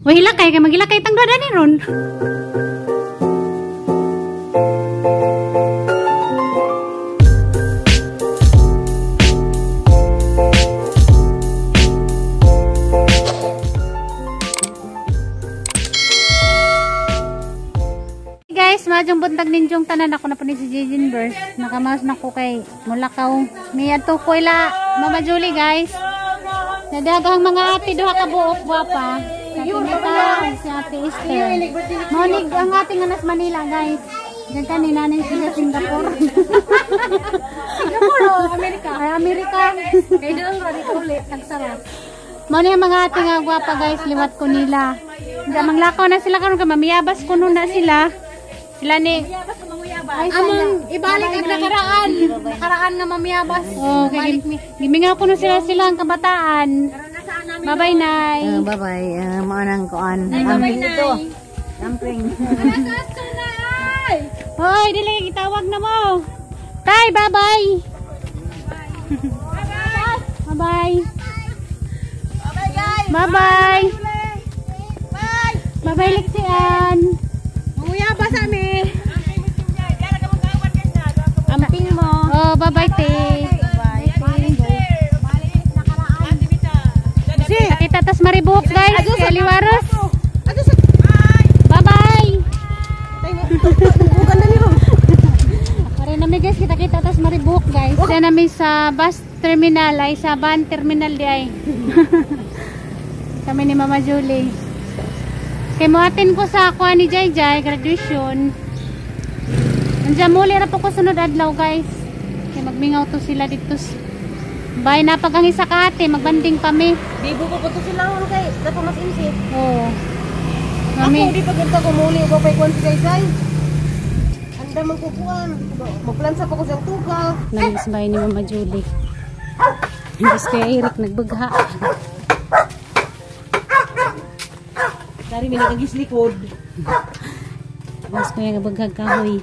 Uy, hilakay kay maghilakay tang duha ni ron. Guys, madyong buntag ninjong tanan ako na po ni si Jejin Birth. Nakamaos na ko kay Mulakaw. May ato ko ila Mama Julie, guys. Nadaghang mga ate duha ka buok gwapa. Sa Nita, si Ate Esther. Monig ang ating anas Manila, guys. Diyan ka ni nanay sila Singapore. Singapore o Amerika? Ay, Amerika. Kaya doon ra dito ulit, nagsarap. Mo ni ang mga ate nga gwapa, guys, liwat ko nila. Diyan manglakaw na sila karon kay mamiyabas kuno na sila. Sila ni ay, Among ibalik ang nakaraan. Nakaraan nga mamiyabas. Oh, kay gimingaw ko na sila sila ang kabataan. Bye-bye, Nay. Bye-bye. Maanang kuan. Bye-bye, Nay. Amping. Hoy, dili gitawag na mo. Tay, bye-bye. Bye-bye. Bye-bye, guys. Bye-bye. Bye. Bye-bye, Lexian. Mamuyabas ami. Amping mo. Oh, bye-bye, te. Kita tas Maribuhok, guys. Kay Liwaros. Bye-bye. Pare nami, guys, kita-kita tas Maribuhok, guys. Diyan nami sa bus terminal ay sa van terminal di ay. Kami ni Mama Julie. Kay moatin ko sa kuha ni Jai Jai graduation. Andiyan muli ra po ko sunod adlaw, guys. Kay magmingaw to sila dito. Bay napag ang isa ka ate, magbanding pa mi. Bibo ko to sila hon kay dapat mas insi. Oo. Ako Mami, di pa ganta ko muli ko kay kuan si Jai Jai. Anda man ko kuan. Magplansa pa ko siyang tuga. nangis bay ni Mama Julie. Diyos kay Eric nagbagha. Dari mi nagagis likod. Mas kuya gabaghag kahoy.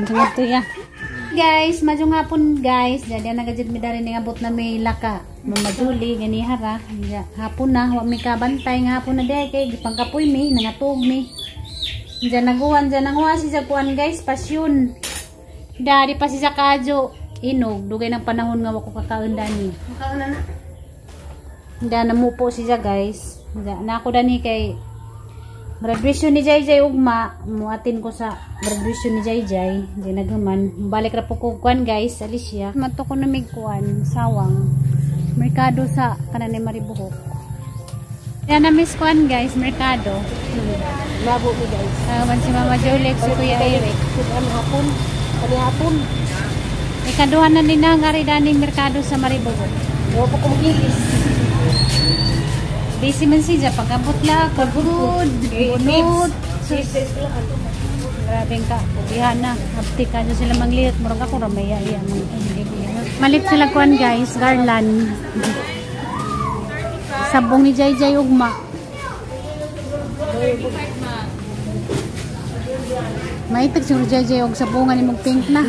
Tungod to ya. Guys, madyong hapon, guys. Diyan nagajud mi dari ning abot na may laka. Mama Julie ganiha ra. Diya, hapon na wa mi kabantay nga hapon na diay kay gipangkapoy mi, nangatog mi. Diyan naguwan, diyan nanguha si kuan, guys, pasyon. Dari pa si Kadyo inog dugay ng panahon nga wa ko kakaon dani. Makaon na na. Diyan namupo siya, guys. Diyan na ako dani kay graduation ni Jai Jai ugma, muatin ko sa graduation ni Jai Jai. Di naghuman. Balik ra po ko kuan, guys, Alicia. Mato ko na mig kuan, sawang. Merkado sa kanan ni Maribuhok. Yan na miss kuan, guys, merkado. Labo mi, guys. Man si Mama Julie, si Kuya Eric. Kuan hapon. Kani hapon. Ikaduhan na nina ang ari daning merkado sa Maribuhok. Wa pa ko magilis. Busy man siya pagabot la, pagud, bunot. Grabe ka, pugihan na. Abti ka dyan sila manglihat. Murag ako ramaya iya. Malit sila kuan, guys, garland. Sabong ni Jai Jai ugma. Maitag siguro Jai Jai og sabongan ni mong pink na.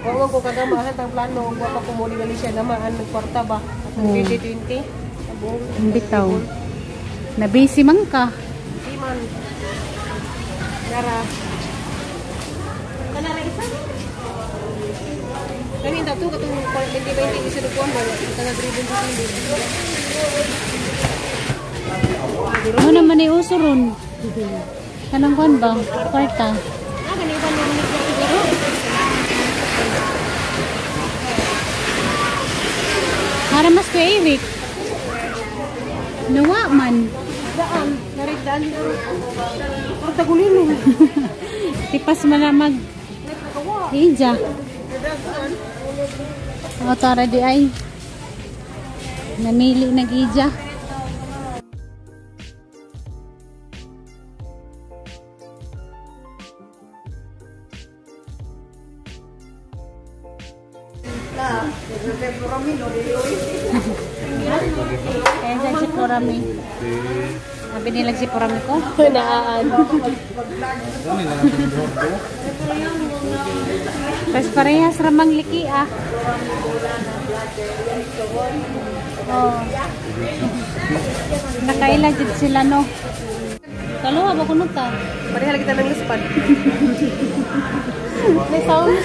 Wa ko kagamahan tang plano wa pa ko muli gali siya namaan nagkwarta ba. Atong 2020. Bitaw. Na busy man ka. Di man. Dara. Kanara isa. Kami tato katong 2020 isa kuan ba katong ribbon sa hindi. Ano naman ay uso ron? Kanang kuan ba? Kwarta. Ah, gani ba ni siguro? Para mas kay Eric. Nawa man. Daan, naridaan. Pero tagulino. Tipas man na mag Ija. O tara di ay. Namili nag-ija. Kaya sa si Porami. Sabi nila si Porami ko. Naan. Tapos parehas ramang liki ah. Oh. Nakaila jud sila, no. Kaluha ba kuno ta? Pareha kita ng luspad. May sounds.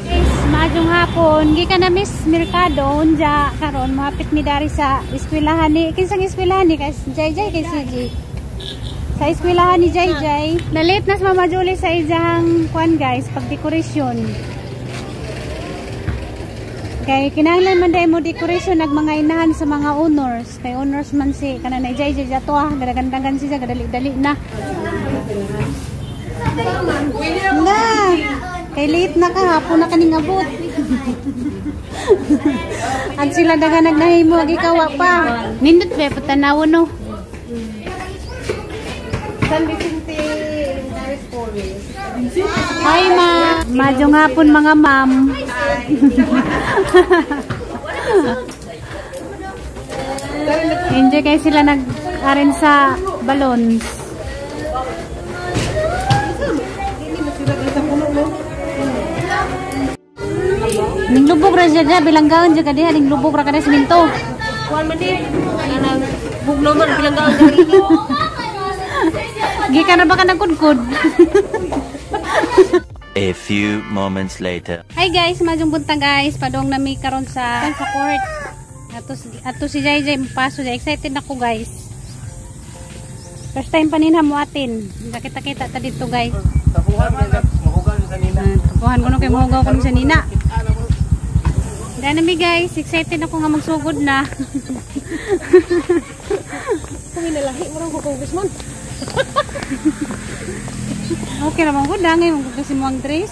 Guys, maayong hapon. Gikan na mi's Merkado unja karon mohapit mi dari sa eskwelahan ni, kinsang eskwelahan ni kay Jay Jay, kay CJ. Sa eskwelahan ni Jay Jay. Na-late na si Mama Julie sa iyang kuan, guys, pag dekorasyon. Kay kinahanglan man dai mo decoration nag mga inahan sa mga honors. Kay honors man si kana na Jay Jay ato ah, gadagandagan siya, gadali-dali na. Na. Kay late na ka, hapon na kaning abot. Ang sila daga nagnahimo, ag ikaw wa pa. Nindot ba patanawon, no? San Vicente Elementary School. Hi, ma. Maayong hapon, mga ma'am. Enjoy kayo sila nag-aren sa balloons. Sa puno, no? Ning lubog ra siya bilanggaon siya kadiha, ning lubog ra kada siminto. Kuan man din. Anang bugnaw man bilanggaan diri. Gikan na ba ka nagkudkod? A few moments later. Hi guys, maayong buntag, guys. Padong na mi karon sa court. Ato ato si Jay Jay paso. Excited ako, guys. First time pa ninha mo atin. Nakita-kita ta dito, guys. Kapuhan ko no kay mohugaw ko sa nina. Dana mi, guys, excited ako nga magsugod na. Kung inalahi mo ko congressman. Okay ra man gud na ngayon kasi mo ang dress.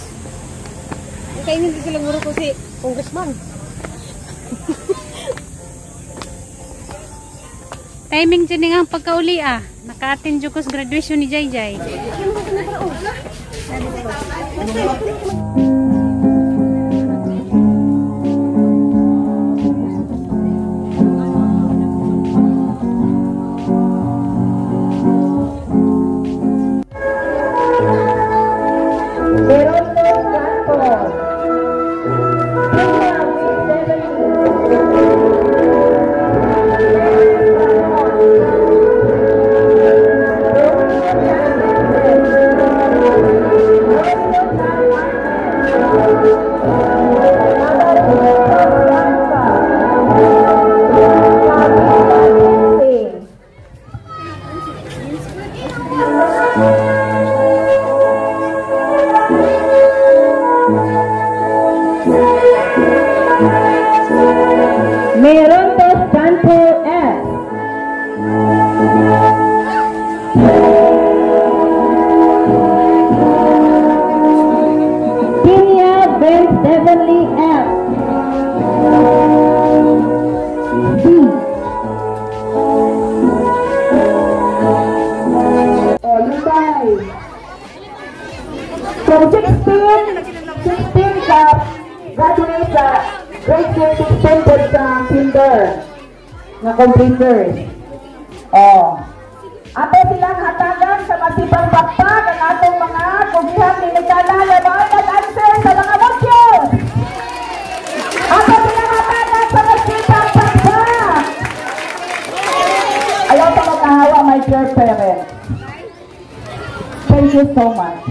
Kainin din sila muro ko si congressman. Timing dyan nga ang pagkauli ah. Naka-attend jud ko sa graduation ni Jay Jay. Geronimo Santos. Kenya V70. Merontos Santo S. Kenya Ben Heavenly F. B. Olutay. From 16, 16 ka graduate sa grade 16 po sa kinder na completers. Oh. Ato silang hatagan sa masipang pakpak ang atong mga kugihan ni Mikala nga mga nag-answer sa mga modules. Ato silang hatagan sa masipang pakpak. Ayaw pa magkahawa, my dear parents. Thank you so much.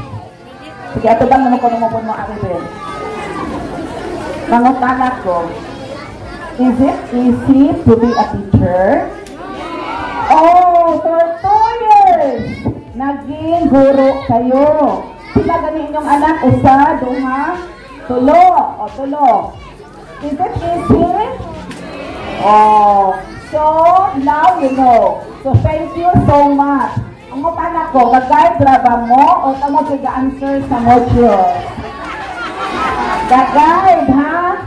Sige, ato bang naman ko mo mo Aribel? Mangutana ko, is it easy to be a teacher? Oh, for 2 years, naging guro kayo. Sila gani inyong anak, usa, duha, tulo, o tulo. Is it easy? Oh, so now you know. So thank you so much. Ang anak ko, mag-guide ra ba mo o tamo answer sa module? Ga-guide, ha?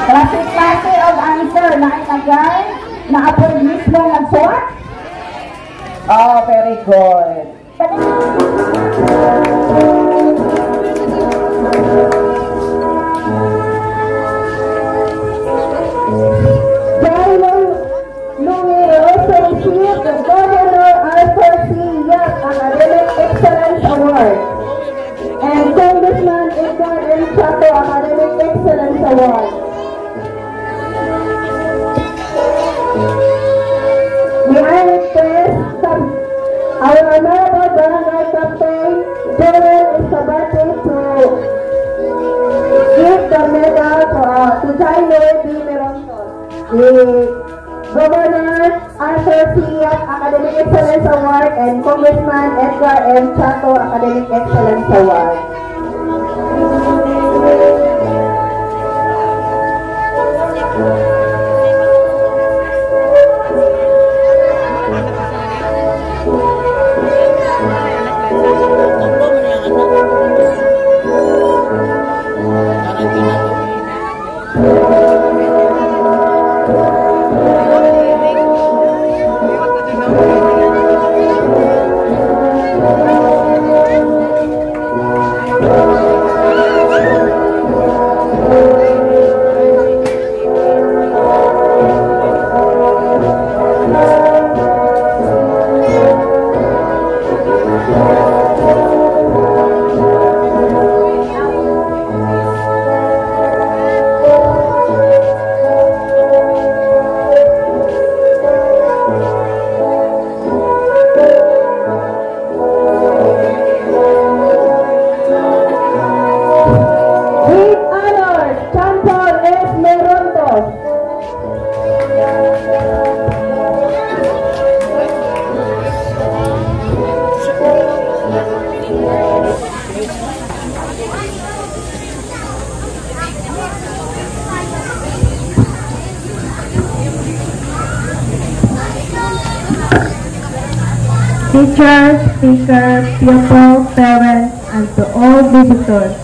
Klase-klase og answer na ay nag-guide, na apoy mismo nagsuwat? Oh, very good. Daniel Louis also received the Governor Arthur C. Yap Academic Excellence Award and Congressman Edgar M. Chato Academic Excellence Award. John B. Merontos. The Governor Arthur C. Yap Academic Excellence Award and Congressman Edgar M. Chato Academic Excellence Award. With honors, Champon S. Merontos. Teachers, speaker, pupil, parents, and to all visitors,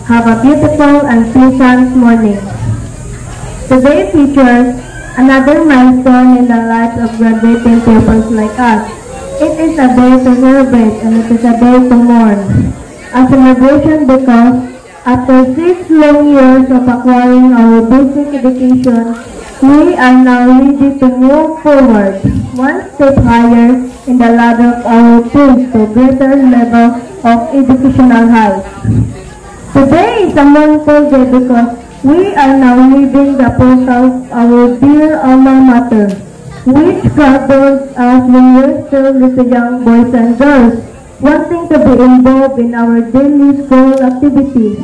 have a beautiful and pleasant morning. Today features another milestone in the lives of graduating pupils like us. It is a day to celebrate and it is a day to mourn. A celebration because after 6 long years of acquiring our basic education, we are now ready to move forward, one step higher in the ladder of our push to greater level of educational heights. Today is a mournful day because we are now leaving the portal of our dear alma mater, which cradled us when we were still little young boys and girls, wanting to be involved in our daily school activities.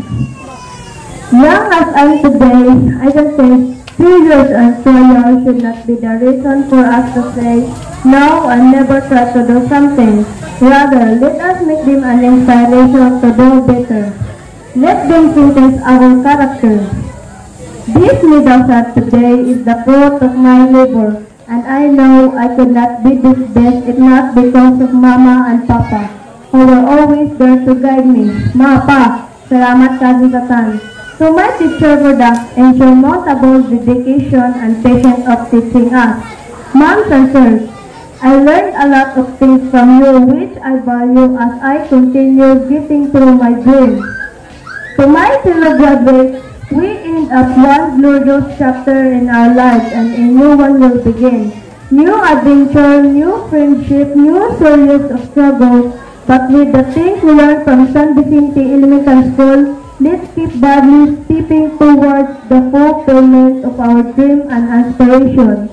Young as I am today, I can say failures and trials should not be the reason for us to say no and never try to do something. Rather, let us make them an inspiration to do better. Let them synthesize our character. This medal set today is the fruit of my labor, and I know I could not be this best if not because of Mama and Papa, who were always there to guide me. Ma, Pa, salamat kagigatan. To my teacher for the insurmountable dedication and patience of teaching us. Moms and sirs, I learned a lot of things from you which I value as I continue getting through my dreams. To my fellow graduates, we end up one glorious chapter in our lives and a new one will begin. New adventure, new friendship, new series of struggles, but with the things we learned from San Vicente Elementary School, let's keep boldly stepping towards the fulfillment of our dream and aspiration.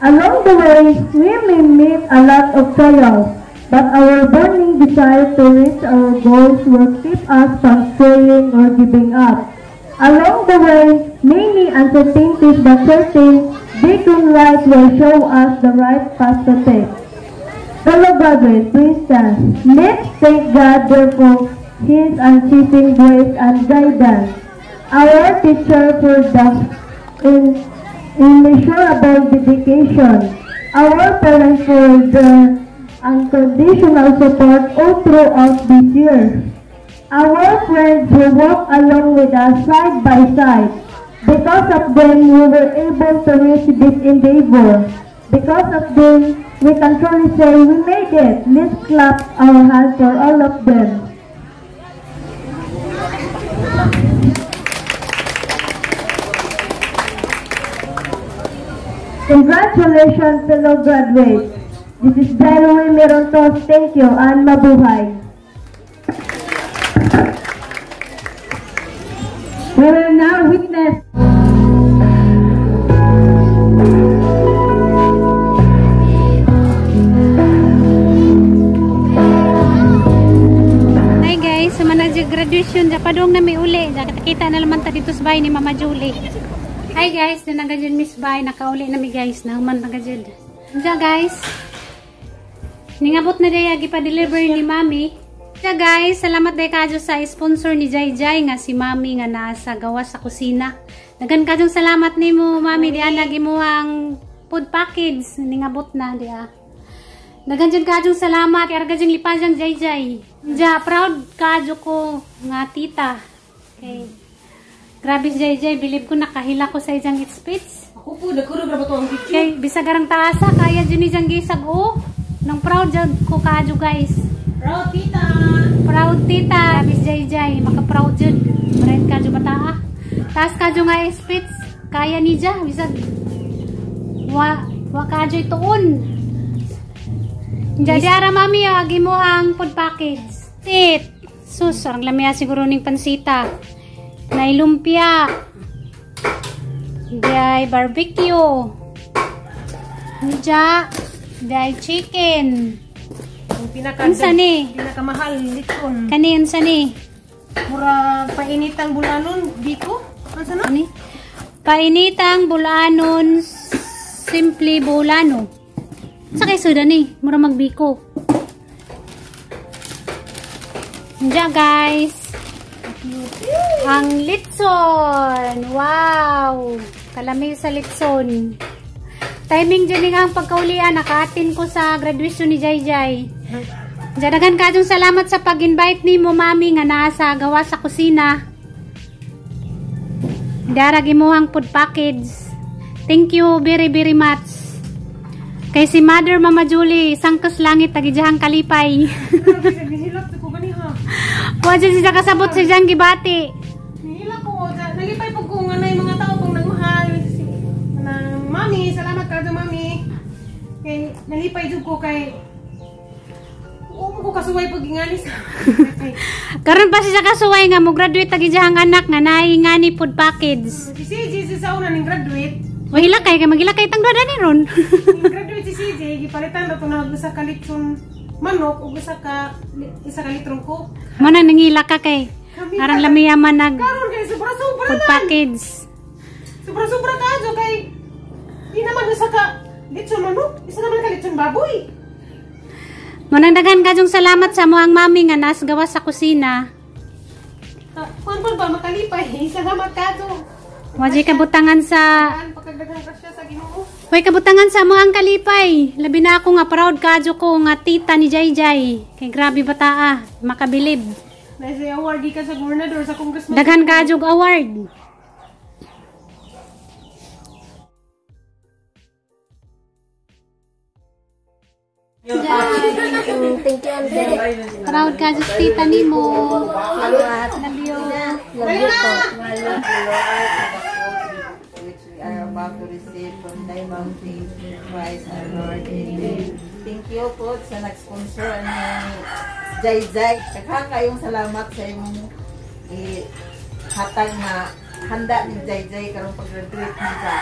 Along the way, we may meet a lot of trials, but our burning desire to reach our goals will keep us from straying or giving up. Along the way, many uncertainties but certain beacon light will show us the right path to take. Fellow graduates, please stand. Let's thank God therefore His unceasing grace and guidance. Our teacher for the immeasurable dedication. Our parents for their unconditional support all throughout this year. Our friends who walk along with us side by side. Because of them, we were able to reach this endeavor. Because of them, we can truly say we made it. Let's clap our hands for all of them. Congratulations, fellow graduates. This is January Merontos. Thank you and mabuhay. We will now witness Hi guys, sa manag graduation, ja padong na may uli. Ja kita na naman ta dito sa bahay ni Mama Julie. Hi guys, dinaga jud Miss Bay, nakauli na mi guys, nahuman na jud. Diya guys. Ningabot na day gipa-deliver ni Mami. Diya guys, salamat day kadyo sa sponsor ni Jai Jai nga si Mami nga naa sa gawas sa kusina. Dagan kadyong salamat nimo Mami diha na gimuhang food package ningabot na diha. Dagan jud kadyong salamat kay arga jud lipajang Jai Jai. Diya proud kadyo ko nga tita. Okay. Grabe si Jai Jai, bilib ko nakahila ko sa ijang speech. Ako po, nagkurog na ba ito ang picture? Kay bisag arang taasa kaya jud ni jang gisag o. Nang proud jud ko kadyo guys. Proud tita! Proud tita, Miss Jai Jai, maka-proud jud. Bright kadyo bataa. Taas kadyo nga speech, kaya ni ja bisag wa wa kadyo ituon. Jadi ara mami agi mo ang food package. Tit. Sus, arang lamya siguro ning pansita. Nay lumpia. Diay barbecue. Diya, diay chicken. Ang pinaka Unsa ni? Pinakamahal lechon. Kani unsa ni? Murag painitang bulanon biko. Unsa na? Ani? Painitang bulanon, simple bulano. Sa kay suda ni, mura magbiko. Diya guys. Ang litson. Wow. Kalami sa litson. Timing dyan nga ang pagkaulian. Nakaatin ko sa graduation ni Jai Jai. Dyan kadyong salamat sa pag-invite ni mo mami nga nasa gawa sa kusina. Darag imuhang food package. Thank you very very much. Kay si Mother Mama Julie, sangkos langit tagijahang kalipay. Nihilak ko gani ha. Wa jud siya kasabot si Jang gibati. Nihilak ko. Nalipay pag ko nga na yung mga tao pang nagmahal. Nang mami, salamat ka mami. Kay nalipay jud ko kay oo ko kasuway pag ingani sa. Karon pa siya kasuway nga mo graduate tagijahang anak nga naay ngani food package. Si CJ sa una ning graduate. Wa hilakay kay maghilakay tang duha ni ron. Ning graduate si CJ gipalitan ra to na usa ka litson manok ug usa ka litrong coke. Mo nang nangilak ka kay arang lamiya man nag karon kay sobra-sobra food man. package. Sobra-sobra kaadyo kay di naman usa ka litson manok, isa naman ka litson baboy. Mo nang daghan kadyong salamat sa mo ang mami nga nas gawas sa kusina. Kuan pa ba makalipay? Salamat kadyo. Wa jay kabutangan sa pagkagdaghang grasya sa Ginoo. Way kabutangan sa mo ang kalipay. Labi na ako nga proud kadyo ko nga tita ni Jai Jai. Kay grabe bataa, makabilib. Nasa award gikan sa gobernador sa congressman. Daghan kadyog award. Thank you, Ante. Proud ka sa tita nimo. Love you. Love you po. Which we are about to receive from thy bounty, Christ our Lord. Amen. Thank you po sa nag-sponsor ni Jai Jai. Daghan kayong salamat sa imong hatag na handa ni Jai Jai karong pag-graduate niya.